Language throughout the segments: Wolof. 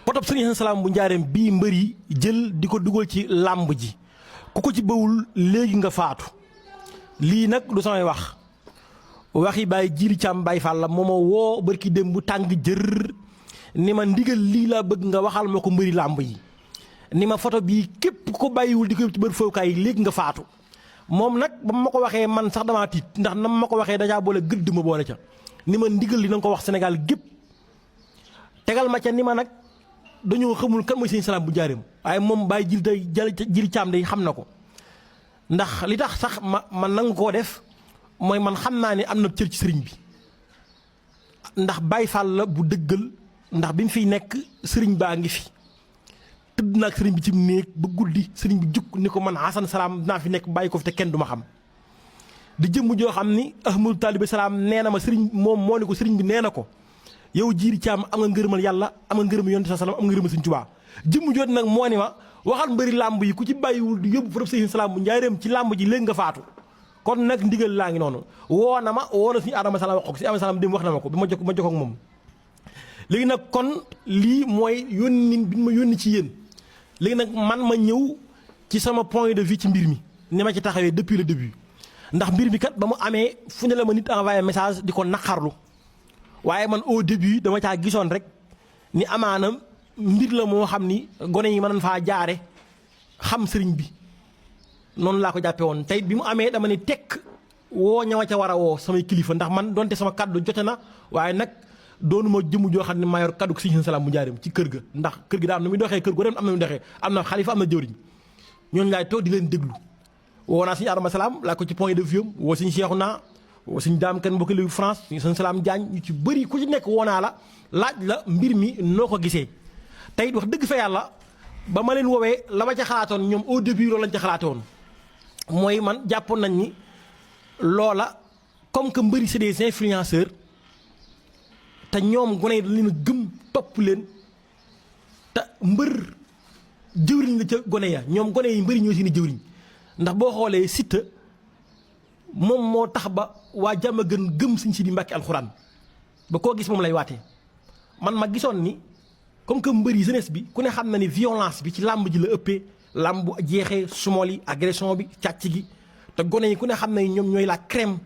potop Serigne Salam bu njaareem bii mbër yi jël di ko dugal ci làmb ji ku ko ci bëwul léegi nga faatu lii nag du samay waxi Baye Djily Thiam Baye Fall la moo ma woo barki dem bu tàng jër ni ma ndigal lii laa bëgg nga waxal ma ko mbëri làmb yi ni ma photo bii képp ko bàyyiwul di ko ci bër fowukaay yi léegi nga faatu moom nag ba ma ko waxee man sax damaa tiit ndax nam ma ko waxee dajaa boole gëdd ma boole ca ni ma ndigal li na nga ko wax Sénégal gépp tegal ma ca ni ma nag dañoo xamul kan mooy Serigne Salam bu njaareem waaye moom Baye Djily Thiam day xam na ko ndax li tax sax ma nangu koo def mooy man xam naa ne am na cër ci sëriñ bi ndax Baye Fall la bu dëggal ndax bi mu fiy nekk sëriñ baa ngi fi tëdd naag sëriñ bi ci néeg ba guddi sëriñ bi jukk ni ko man Hasan Salam dinaa fi nekk bàyyi ko fi te kenn du ma xam di jëmm joo xam ni Ahmadou Talibé Salam nee na ma sëriñ moom moo ni ko sëriñ bi nee na ko yow Djily Thiam am nga ngërëmal yàlla am nga ngërëmal yonent Salam am nga ngërëmal Sëriñ Tuubaa jëmm joot nag moo ni ma waxal mbëri làmb yi ku ci bàyyiwul di yóbbu fa Serigne Salam bu njaareem ci làmb ji léegi nga faatu kon nag ndigal laa ngi noonu woo na suñu Adama Salam wax ko si Adama Salam dem wax na ma ko bi ma jox ak moom léegi nag kon lii mooy yónni bi ma yónni ci yéen léegi nag man ma ñëw ci sama point de vue ci mbir mi ni ma ci taxawee depuis le début ndax mbir mi kat ba mu amee fu ne la ma nit envoyé message di ko naqarlu waaye man au début dama caa gisoon rek ni amaana mbir la moo xam ni gone yi mën faa jaare xam sëriñ bi noonu laa ko jàppe woon tey bi mu amee dama ni tekk woo ñawa ca war a woo samay kilifa ndax man donte sama kaddu jote na waaye nag doonuma jëmm joo xam ne maa yor kaddu Serigne Salam bu njaareem ci kër ga ndax kër gi daa am na muy doxee kër gu dem am na muy doxee am na xalifa am na jëwriñ ñooñu laay toog di leen déglu woo naa suñu Adama Salam laa ko ci point de vue woo suñu Cheikhouna woo suñu daam kenn mbokki léegi France suñu Serigne Salam Diagne ñu ci bëri ku ci nekk woo naa la laaj la mbir mi noo ko gisee tey wax dëgg fa yàlla ba ma leen woowee la ma ca xalaatoon ñoom au début loolu lañ ca xalaate woon mooy man jàppoon nañ ni loola comme que mbëri c'est des influenceurs te ñoom gone yi dañ leen a gëm topp leen te mbër jëwriñ la ca gone ya ñoom gone yi mbëri ñoo seeni jëwriñ ndax boo xoolee Siteu moom moo tax ba waa jàmm gëm Sëñ Sidi Mbàkke alxuraan ba koo gis moom lay waatee man ma gisoon ni comme que mbëri jeunesse bi ku ne xam na ni violence bi ci làmb ji la ëppee làmb bu jeexee sumol yi agression bi càcc gi te gone yi ku ne xam na ñoom ñooy la crème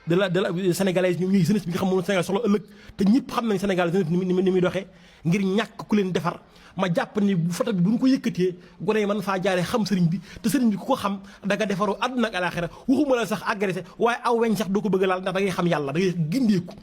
de la sénégalaise ñoom ñooy jeunesse bi nga xam moom Sénégal soxla ëllëg te ñëpp xam nañ Sénégal jeunesse ni muy doxee ngir ñàkk ku leen defar ma jàpp ni bu photo bi bu ñu ko yëkkatee gone yi mën faa jaaree xam sëriñ bi te sëriñ bi ku ko xam da nga defaroo àdduna ak alaaxira waxuma la sax agressé waaye aw weñ sax doo ko bëgg laal ndax da ngay xam yàlla da ngay gindeeku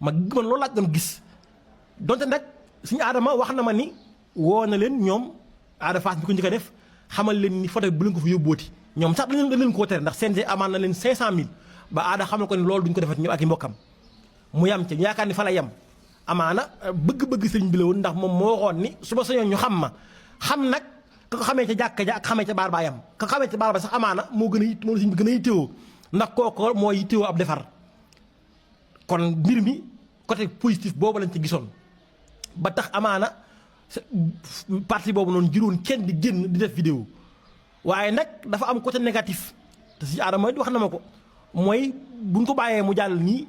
man loolu laa doon gis donte nag suñu Adama wax na ma ni woo na leen ñoom Ada Fass bi ko njëkk a def xamal leen ni photo bi bu leen ko fa yóbbooti ñoom sax dañ leen koo tere ndax CNG amaan na leen 500000 ba Ada xamal ko ni loolu duñ ko defat ñoom ak i mbokkam mu yam ca ñu yaakaar ni fa la yem amaana bëgg-bëgg sëriñ bi la woon ndax moom moo waxoon ni su ma sañoon ñu xam ma xam nag ka ko xamee ca jàkka ja ak xamee ca baar baa yam ka ko xamee ca baar ba sax amaana moo gën a yitt moo sëriñ bi gën a yittewoo ndax kooku moo yittewoo ab defar kon mbir mi côté positif boobu lañ ci gisoon ba tax amaana parti boobu noonu juróon kenn di génn di def vidéo waaye nag dafa am côté négatif te si Adama wax na ma ko mooy buñ ko bàyyee mu jàll nii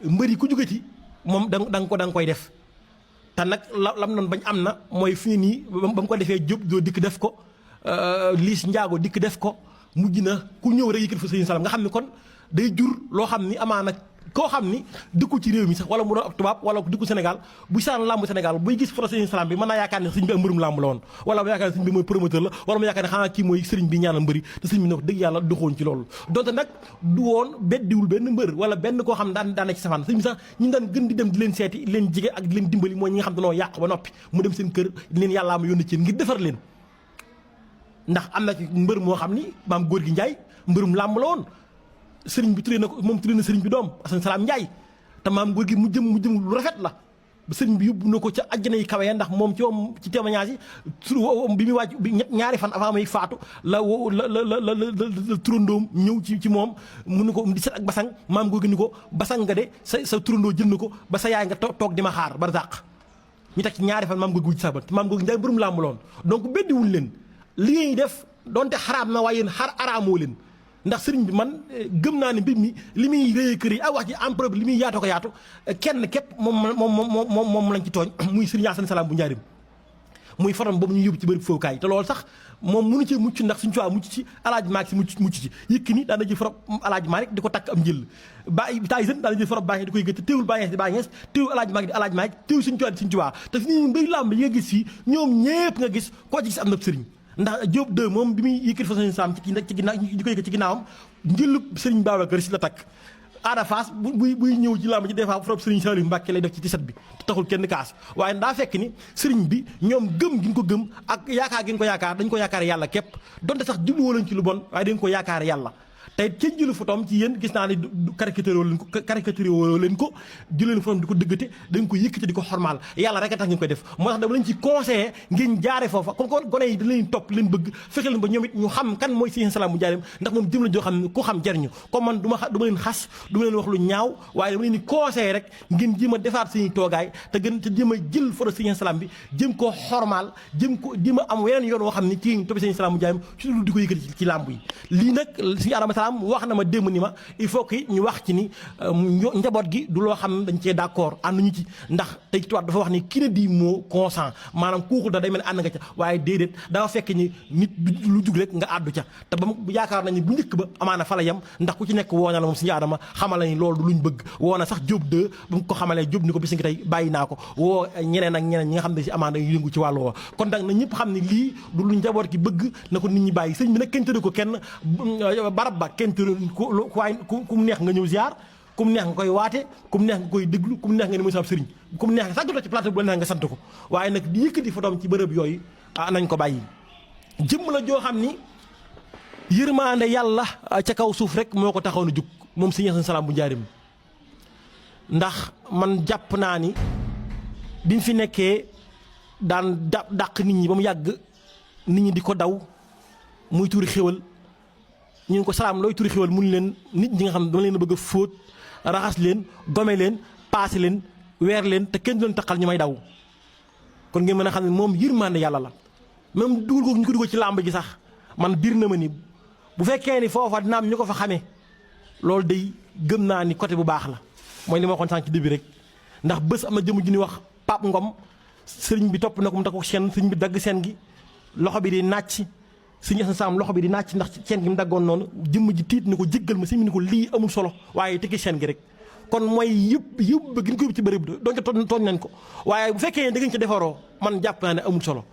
mbëri ku jóge ci moom da nga koy def te nag lam noonu bañ am na mooy fii nii ba mu ko defee Jóob doo dikk def ko Liis Njaago dikk def ko mujj na ku ñëw rek yëkkati fa Serigne Salam nga xam ni kon day jur loo xam ni amaana koo xam ni dëkku ci réew mi sax wala mu doon ab tubaab wala dëkku Sénégal bu saan làmb Sénégal buy gis photo Serigne Salam bi mën naa yaakaar ne sëriñ bi am mbërum làmb la woon wala mu yaakaar ne sëriñ bi mooy promoteur la wala mu yaakaar ne xanaa kii mooy sëriñ bi ñaanal mbëri te sëriñ bi ne ko dëgg yàlla doxoon ci loolu donte nag du woon beddiwul benn mbër wala benn koo xam daan ci safaan sëriñ bi sax ñi daan gën di dem di leen seeti di leen jige ak di leen dimbali mooy ñi nga xam dañoo yàq ba noppi mu dem seen kër di leen yàllaa ma yónni ci ngir defar leen ndax am na ci mbër moo xam ni maam góor gi Njaay mbërum làmb la woon sëriñ bi turee na ko moom turee na sëriñ bi doom Asan Salam Njaay te maam góor gi mu jëm lu rafet la sëriñ bi yóbbu na ko ca àjjana yi kawe ya ndax moom ci témoignage yi bi muy wàcc bi ñaari fan avant may faatu la turandoom ñëw ci moom mu ne ko di set ak basang maam góor gi ni ko basang nga de sa turandoo jël na ko ba sa yaay nga toog di ma xaar ba zàq ñu teg ci ñaari fan maam góor gi wujj sabat maam góor gi Njaay mbërum làmb loon donc beddiwul leen li ngay def donte xaraam na waaye yéen araamoo leen ndax sëriñ bi man gëm naa ne mbir mi li muy réyee kër yi ak wax ji empereur bi li muy yaatoo ko yaatu kenn képp moom lañ ci tooñ muy sëriñ Asan Salam bu njaarim muy fotom boobu ñu yóbbu ci bërëb fowukaay te loolu sax moom mënu ci mucc ndax suñu Tuubaa mucc ci Alaaji Maalik Si mucc ci Yékini daan na jël forom Alaaji Maalik di ko takk am njël Tyson daan na jël forom Baay di koy gëj te teewul Baay di Baay Ñas teewul Alaaji Maalik di Alaaji Maalik teewul suñu Tuubaa di suñu Tuubaa te fi ñu mbéy làmb yi nga gis fii ñoom ñépp nga gis koo ci gis am na sëriñ ndax Diop 2 moom bi muy yëkkati fa sañ saam ci ginnaaw ñu ko yëkkati ci ginnaawam njëllu sëriñ Babacar Si la takk Ada Fass buy ñëw ci làmb ji des fois forom sëriñ Saliou Mbacke lay def ci tisat bi te taxul kenn kaas waaye daa fekk ni sëriñ bi ñoom gëm gi ñu ko gëm ak yaakaar gi ñu ko yaakaar dañ ko yaakaar yàlla képp donte sax jubluwoo leen ci lu bon waaye dañ ko yaakaar yàlla tey ca jëlu photom ci yéen gis naa ne caricature woo leen ko jëleen photom di ko dëggate dañ ko yëkkate di ko xormaal yàlla rek a tax ngeen koy def moo tax dama leen ci conseillé ngeen jaare foofa comme que gone yi da leen topp leen bëgg fexe leen ba ñoom it ñu xam kan mooy Serigne Salam bu Njaaréem ndax moom jëm la joo xam ne ku xam jariñu comme man du ma leen xas du ma leen wax lu ñaaw waaye dama leen di conseillé rek ngeen jéem a defaat suñuy toogaay te jéem a jël photo Serigne Salam bi jëm koo xormaal jéem a am weneen yoon woo xam ne ci toppi Serigne Salam bu Njaaréem ci lu di ko yëkkati ci làmb yi lii nag suñu Adama Salam wax na ma démb ni ma il faut que ñu wax ci ni njaboot gi du loo xam dañ cee d'accord ànduñu ci ndax tey ci tubaab dafa wax ni ki ne di moo consent maanaam kuuxul da day mel ne ànd nga ca waaye déedéet dafa fekk ni nit lu jug rek nga àddu ca te ba yaakaar nañu bu njëkk ba amaana fa la yem ndax ku ci nekk woo na la moom suñu Adama xamal la ni loolu du luñ bëgg woo na sax Diop 2 bu mu ko xamalee Diop ni ko bis ngi tey bàyyi naa ko woo ñeneen ak ñeneen ñi nga xam ne si amaana yu yëngu ci wàllu woo kon nag na ñëpp xam ne lii du lu njaboot gi bëgg na ko nit ñi bàyyi sëñ bi nag kenn tëdd ko kenn barab ba kenn tëdd ku mu neex nga ñëw ziar ku mu neex nga koy waate ku mu neex nga koy déglu ku mu neex nga ne mooy sama sëriñ ku mu neex nga sax jotoo ci plateau bu la neex nga sant ko waaye nag di yëkkati photom ci bërëb yooyu nañ ko bàyyi jëmm la joo xam ni yërmaande yàlla ca kaw suuf rek moo ko taxaw na jug moom Serigne Salam bu Njaaréem ndax man jàpp naa ni biñ fi nekkee daan dàq nit ñi ba mu yàgg nit ñi di ko daw muy tuuri xéwal ñu ngi ko Salam looy turi xéwal mun leen nit ñi nga xam ne dama leen a bëgg a fóot raxas leen gome leen paase leen weer leen te kenn doon taqal ñu may daw kon ngeen mën a xam ne moom yërmande yàlla la même dugal ko ñu ko dugal ci làmb ji sax man biir na ma ni bu fekkee ni foofa dina am ñu ko fa xamee loolu day gëm naa ni côté bu baax la mooy li ma waxoon sànq ci début rek ndax bés am na jëmm ju ñuy wax Pape Ngom sëriñ bi topp na ko mu takku seen sëriñ bi dagg seen gi loxo bi di nàcc Serigne Salam loxo bi di nàcc ndax seen gi mu daggoon noonu jëmm ji tiit ni ko jéggal ma sëñ bi ni ko lii amul solo waaye tekki seen gi rek kon mooy yëpp ba gën ko yóbbu ci bërëb donc tooñ nañ ko waaye bu fekkee da ngeen ci defaroo man jàpp naa ne amul solo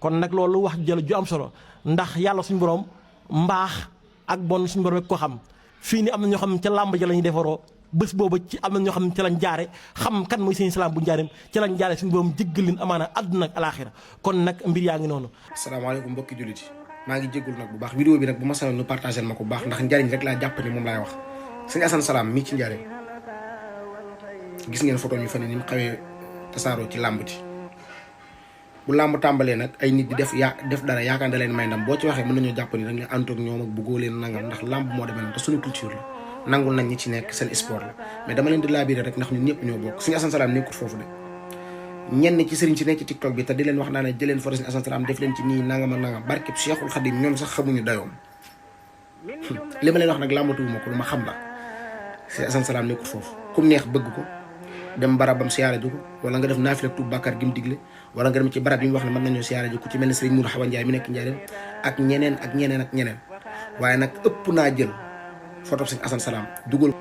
kon nag loolu wax jël ju am solo ndax yàlla suñu borom mbaax ak bon suñu borom rek ko xam fii ni am na ñoo xam ne ca làmb ja la ñuy defaroo bés booba ci am na ñoo xam ne ci lañ jaare xam kan mooy Serigne Salam bu Njaaréem ci lañ jaare suñu borom jéggal leen amaana àdduna ak alaaxira kon nag mbir yaa ngi noonu. asalaamaaleykum mbokki jullit yi maa ngi jéggul nag bu baax vidéo bi nag bu ma sanoon ñu partagé ma ko bu baax ndax njariñ rek laa jàpp ni moom laay wax Serigne Salam mii ci Njaaréem gis ngeen photo mi fa ne ni mu xawee tasaaroo ci làmb ji bu làmb tàmbalee nag ay nit di def dara yaakaar da leen may ndam boo ci waxee mën nañoo jàpp ni da nga ànd ak ñoom ak bëggoo leen nangam ndax làmb moo demee noonu te suñu culture la nangul nañ ñi ci nekk seen sport la mais dama leen di laabiré rek ndax ñun ñëpp ñoo bokk Serigne Salam nekkut foofu de ñenn ci sëriñ si nekk ci TikTok bi te di leen wax naa ne jëleen for Serigne Salam def leen ci nii nangam ak nangam barkeb Cheikhul Khadim ñoom sax xamuñu dayoom li ma leen wax nag làmbatuwuma ko lu ma xam la Serigne Salam nekkut foofu kum neex bëgg ko dem barabam siyaare ji ko wala nga def naafila tuub bàkkaar gi mu digle wala nga dem ci barab yi mu wax ne mën nañoo siyaare ji ku ci mel ne Serigne Mourou Xawa Ndiaye mi nekk Njaaréem ak ñeneen waaye nag ëpp naa jël photo Serigne Salam dugal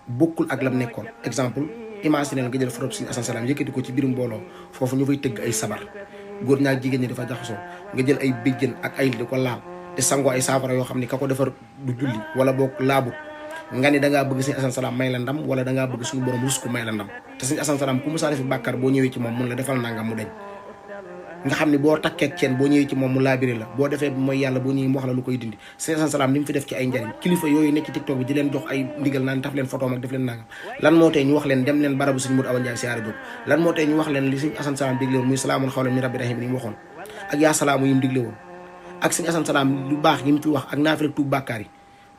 bokkul ak lam nekkoon exemple imagine nga jël photo Serigne Salam yëkkati ko ci biirum mbooloo foofu ñu fay tëgg ay sabar góor ñaak jigéen ñi dafa jaxasoo nga jël ay béjjën ak ay di ko laal te sangoo ay saafara yoo xam ne ka ko defar du julli wala boog laabut nga ni dangaa bëgg Serigne Salam may la ndam wala dangaa bëgg suñu borom rus ko may la ndam te Serigne Salam ku mu saa defi bàkkaar boo ñëwee ci moom mun la defal nangam mu deñ nga xam ne boo takkee ceen boo ñëwee ci moom mu laabiré la boo defee mooy yàlla boo ñëwee mu wax la lu koy dindi Serigne Salam li mu fi def ci ay njariñ kilifa yooyu nekk ci TikTok bi di leen jox ay ndigal naan taf leen photo ak def leen nangam lan moo tee ñu wax leen dem leen barabu Serigne Mourou Awa Ndiaye siyaare jóg lan moo tee ñu wax leen li Serigne Salam digle woon muy salaamun xawlan min rabbi rahim ni mu waxoon ak yaa salaamu yi mu digle woon ak Serigne Salam lu baax yi mu fi wax ak naafila tuub bàkkaar yi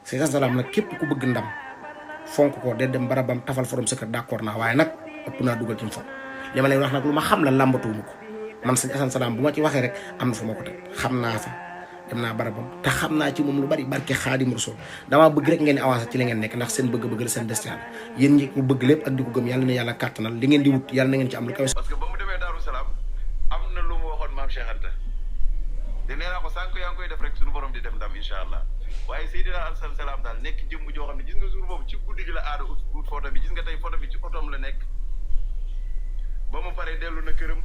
Serigne Salam nag képp ku bëgg ndam fonk ko de dem barabam tafal forom sa kër d'accord naa waaye nag ëpp naa dugal ci mu fa li ma leen wax nag lu ma xam la làmbatuuma ko man Serigne Salam bu ma ci waxee rek am na fu ma ko teg xam naa fa dem naa barabam te xam naa ci moom lu bari barke Xaadimu Rasuul damaa bëgg rek ngeen di avancer ci li ngeen nekk ndax seen bëgg-bëgg la seen destin la yéen ñi ko bëgg lépp ak di ko gëm yàlla na yàlla kàttanal li ngeen di wut yàlla na ngeen ci am lu kawe. parce que ba mu demee Daaru Salaam am na lu mu waxoon maam Cheikh Anta te nee naa ko sànq yaa ngi koy def rek suñu borom di def ndam incha allah waaye Seydina Alassane Salam daal nekk jëmm joo xam ne gis nga jour boobu ci guddi gi la aada ut photo bi gis nga tey photo bi ci otoom la nekk ba mu paree dellu na këram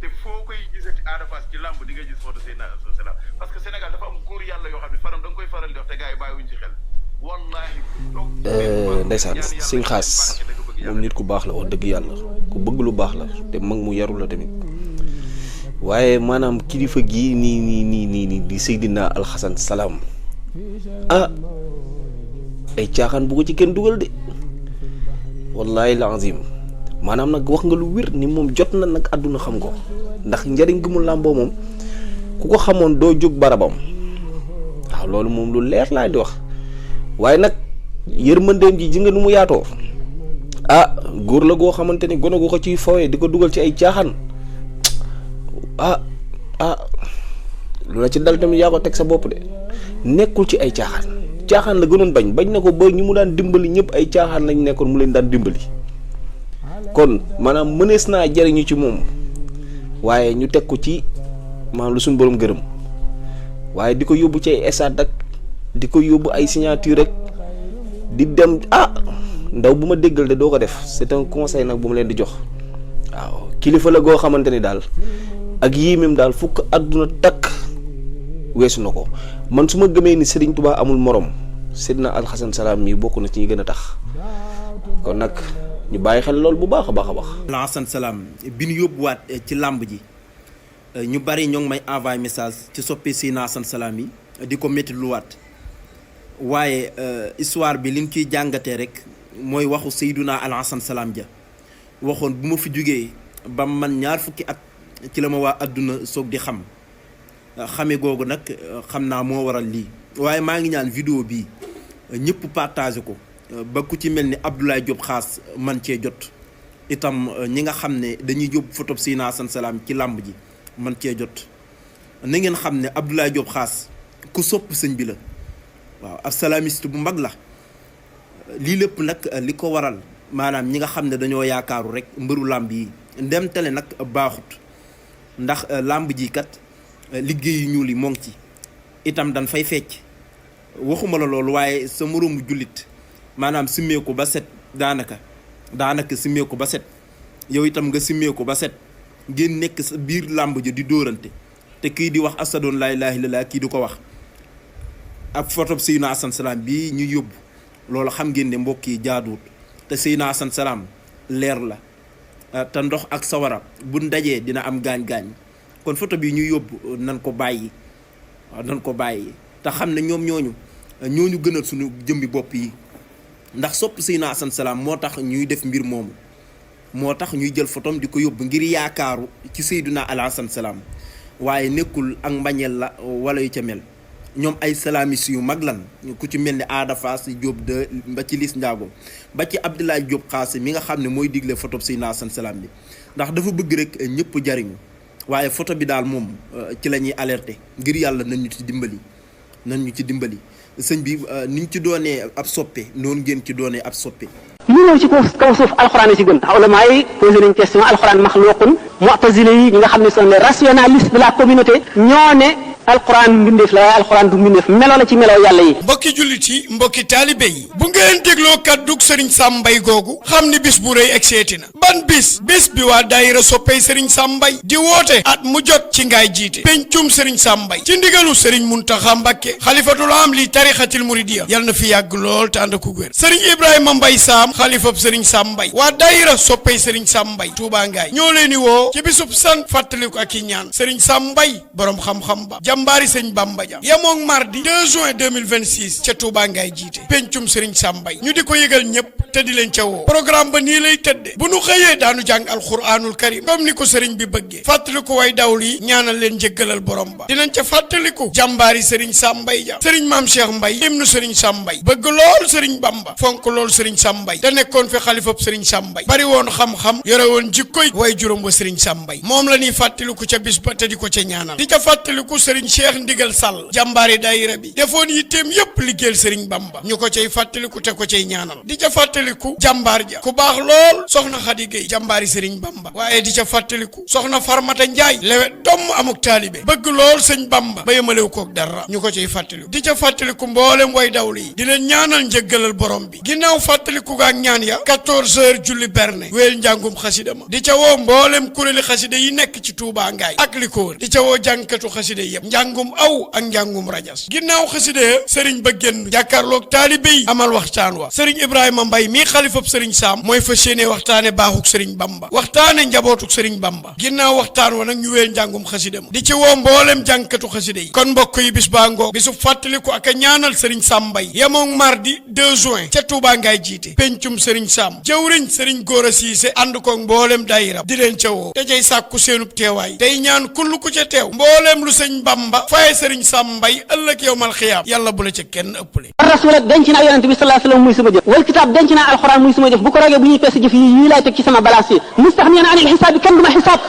te foo koy gisati Ada Fass ci làmb di nga gis photo Seydina Alassane Salam parce que Sénégal dafa am góor yàlla yoo xam ne faram da nga koy faral di wax te gars yi bàyyiwuñ ci xel wallaahi. ndeysaan Sëñ Xaas moom nit ku baax la wax dëgg yàlla ku bëgg lu baax la te mag mu yaru la tamit waaye maanaam kilifa gii nii di Seydina Alassane Salam ay caaxaan bu ko ci kenn dugal de wallaahi la azim maanaam nag wax nga lu wér ni moom jot na nag àdduna xam ko ndax njariñ gi mu làmboo moom ku ko xamoon doo jóg barabam waaw loolu moom lu leer laay di wax waaye nag yërmandeem ji ji nga nu mu yaatoo góor la goo xamante ni gone gu ko ciy fowee di ko dugal ci ay caaxaan lu la ci dal tamit yaa ko teg sa bopp de nekkul ci ay caaxaan la gënoon bañ na ko ba ñu mu daan dimbali ñëpp ay caaxaan lañ nekkoon mu leen daan dimbali kon maanaam mënees naa jariñu ci moom waaye ñu teg ko ci maanaam lu suñ borom gërëm waaye di ko yóbbu ci ay estade ak di ko yóbbu ay signature rek di dem ndaw bu ma déggal de doo ko def c'est un conseil nag bu ma leen di jox waaw kilifa la goo xamante ni daal ak yéemeem daal fukk àdduna takk weesu na ko man su ma gëmee ni Serigne Touba amul morom Seydina Alassane Salam mi bokk na ci ñi gën a tax kon nag ñu bàyyi xel loolu bu baax a baax a baax. Alassane Salam bi ñu yóbbuwaat ci làmb ji ñu bari ñoo ngi may envoyé message ci soppee Seydina Alassane Salam yi di ko métti luwaat waaye histoire bi liñ ciy jàngatee rek mooy waxu Seydina Alassane Salam ja waxoon bu ma fi jógee ba man ñaar fukki at ci la ma waa àdduna soog di xame googu nag xam naa moo waral lii waaye maa ngi ñaan vidéo bi ñëpp partagé ko ba ku ci mel ni Abdoulaye Diop Xaas man cee jot itam ñi nga xam ne dañuy yóbbu photo Seydina Alassane Salam ci làmb ji man cee jot na ngeen xam ne Abdoulaye Diop Xaas ku sopp sëñ bi la waaw ab salamiste bu mag la lii lépp nag li ko waral maanaam ñi nga xam ne dañoo yaakaaru rek mbëru làmb yi ndem tele nag baaxut ndax làmb ji kat liggéey yu ñuul yi moo ngi ci itam dañ fay fecc waxuma la loolu waaye sa moroomu jullit maanaam simmeeku ba set daanaka simmeeku ba set yow itam nga simmeeku ba set ngeen nekk sa biir làmb ji di dóorante te kii di wax asadoon laa ilaaha illallaah kii di ko wax ak photo Seydina Alassane Salam bii ñu yóbbu loolu xam ngeen ne mbokk yi jaaduwut te Seydina Alassane Salam leer la te ndox ak sawara bu ndajee dina am gaañ-gaañ kon photo bi ñu yóbbu nan ko bàyyi waaw nan ko bàyyi te xam ne ñooñu gënal suñu jëmbi bopp yi ndax sopp Seydina Alassane Salam moo tax ñuy def mbir moomu moo tax ñuy jël photom di ko yóbbu ngir yaakaaru ci Seydina Alassane Salam waaye nekkul ak mbañeel la wala yu ca mel ñoom ay salamis yu mag lan ku ci mel ni Ada Fass Diop de ba ci Liss Ndiago ba ci Abdoulaye Diop Xaas mi nga xam ne mooy digle photo Seydina Alassane Salam bi ndax dafa bëgg rek ñëpp jariñu waaye photo bi daal moom ci la ñuy alerter ngir yàlla nañ ñu ci dimbali sëñ bi niñ ci doonee ab soppe noonu ngeen ci doonee ab soppe. ñu ñëw ci kaw suuf alxuraan yi ci gën ulama yi posé nañ question alxuraan maxluqun mu'tazile yi ñi nga xam ne sont les rationalistes de la communauté ñoo ne alxuraan mbindeef la waaye alxuraan du mbindeef melo la ci melo yàlla yi. mbokki jullit yi mbokki taalibe yi bu ngeen dégloo kàddug sëriñ Sam Mbaye googu xam ni bis bu rëy egseeti na ban bis bi waa daayira soppey sëriñ Sam Mbaye di woote at mu jot ci ngaay jiite pencum sëriñ Sam Mbaye ci ndigalu sëriñ Muntaxa Mbàkke xalifatul am li tarixatil muridiya yal na fi yàgg lool te ànd ak wér sëriñ Ibrahima Mbaye Sam xalifab sëriñ Sam Mbaye waa daayira soppey sëriñ Sam Mbaye Tuubaa ngaay ñoo leen di woo ci bisub sant fàttaliku ak i ñaan sëriñ Sam Mbaye borom xam-xam ba jàmbaari sëñ Bamba ja yemoog mardi 2 juin 2026 ca Touba Ngaye jiite pencum sëriñ Sam Mbaye ñu di ko yëgal ñëpp te di leen ca woo programme ba nii lay tëdde bu nu xëyee daanu jàng alxuraanul karim comme ni ko sëriñ bi bëggee fàttaliku way dawlu yi ñaanal leen njëggalal borom ba dinañ ca fàttaliku jàmbaari sëriñ Sam Mbaye ja sëriñ Maam Cheikh Mbaye ibnu sëriñ Sam Mbaye bëgg lool sëriñ Bamba fonk lool sëriñ Sam Mbaye da nekkoon fi xalifab sëriñ Sam Mbaye bari woon xam-xam yore woon jikkoy way juróom ba sëriñ Sam Mbaye moom la ñuy fàttaliku ca bis ba te di ko ca ñaanal di ca fàttaliku sëriñ jëwriñ Cheikh Ndigal Sall jàmbaari daayira bi defoon yitteem yépp liggéeyal sëriñ Bamba ñu ko cay fàttaliku te ko cay ñaanal di ca fàttaliku jàmbaar ja ku baax lool soxna Xadi Gey jàmbaari sëriñ Bamba waaye di ca fàttaliku soxna Farmata Njaay lewet domm amuk taalibe bëgg lool sëñ Bamba ba yemalew koog dara ñu ko cay fàttaliku di ca fàttaliku mboolem way dawlu yi di leen ñaanal njëggalal borom bi ginnaaw fàttaliku gaak ñaan ya 14h julli berne wéel njàngum xasida ma di ca woo mboolem kuréeli xasida yi nekk ci Touba Ngaay ak li ko wër di ca woo jànkatu xasida yëpp njàngum aw ak njàngum rajas ginnaaw xasida ya sëriñ ba génn jàkkaarloog taalibe yi amal waxtaan wa sëriñ Ibrahima Mbay mii xalifab sëriñ Saam mooy fas yéene waxtaane baaxuk sëriñ Bamba waxtaane njabootuk sëriñ Bamba ginnaaw waxtaan wa nag ñu wéel njàngum xasida ma di ci woo mboolem jànkatu xasida yi kon mbokk yi bis baa ngoog bisu fàttaliku ak a ñaanal sëriñ Sam Mbay yemoog mardi 2 juin ca Touba Ngaay jiite pencum sëriñ Sam jëwriñ sëriñ Góora Siise ànd koog mboolem daayira di leen ca woo te jay sàkku seenub teewaay tey ñaan kull ku ca teew mboolem lu sëñ Bamba faye sëriñ Sam Mbay ëllëg yowmal xiyaam yàlla bu la ca kenn ëppale rasul denc naa yonente bi sallallahu alayhi wasallam muy sama jëf wal kitaab denc naa alxuraan muy sama jëf bu ko rogee bu ñuy peese jëf yi yii laay teg ci sama balance yi mustaxniyan anil xisaab bi kenn du ma xisaab